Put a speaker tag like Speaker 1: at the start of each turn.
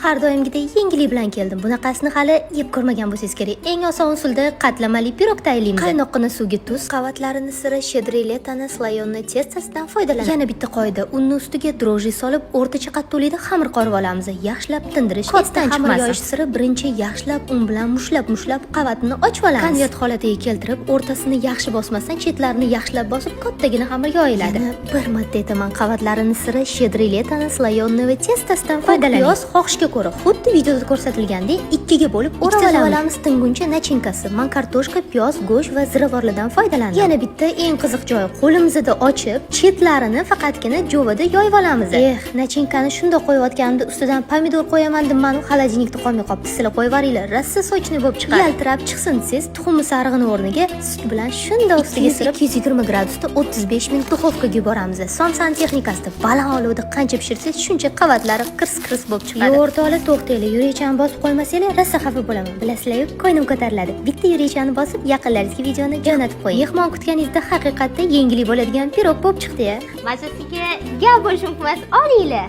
Speaker 1: Har doimgidek yengillik bilan keldim. Bunaqasini hali yeb ko'rmagan bo'lsangiz kerak. Eng oson usulda qatlamali pirog tayyorlaymiz. Qaynoqqina suvga tuz, qavatlarini siri "Щедрое лето" ni слоёный тесто sidan foydalanamiz. Yana bitta qoida: unni ustiga дрожжи solib, o'rtacha qattiqlikda xamir qorib olamiz. Yaxshilab tindirish esdan xamir yoyish siri: birinchi yaxshilab un bilan mushlab mushlab qavatini ochib olamiz. Konvert holatiga keltirib, o'rtasini yaxshi bosmasdan, chetlarini yaxshilab bosib, kattagina xamir yoyiladi. Yana bir marta aytaman, qavatlarini siri "Щедрое лето" ni слоёный тесто sidan foydalaning. Piyoz xohishga ko'ra, xuddi videoda ko'rsatilgandek, ikkiga bo'lib o'rab olamiz tinguncha начинка si. Man kartoshka, piyoz, go'sht va ziravorlardan foydalandim. Yana bitta eng qiziq joyi: qo'limizda ochib, chetlarini faqatgina jovada yoyib olamiz. Eh, начинка ni shundoq qo'yayotganimda ustidan pomidor qo'yaman deb, mani холодильник da qolmay qolibdi. Sizlar qo'yib yuboringlar, rosa сочный bo'lib chiqadi. Yaltirab chiqsin desangiz, tuxumni sarig'ini o'rniga sut bilan shundoq ustiga surib, 220 gradusda 35 minut duxovkaga yuboramiz. Somsani texnikasida baland olovda qancha pishirsangiz, shuncha qavatlari kirs kirs bo'lib chiqadi. Yo'q, o'rtoqlar, to'xtanglar, yurakchani bosib qo'ymasanglar, rosa xafa bo'laman. Bilasizlar-yu, ko'nglim ko'tariladi. Bitta yurakchani bosib, yaqinlaringizga videoni jo'natib qo'ying. Mehmon kutganingizda haqiqatda yengillik bo'ladigan pirog bo'lib chiqdi ya.
Speaker 2: Mazasiga gap bo'lishi mumkin emas. Olinglar.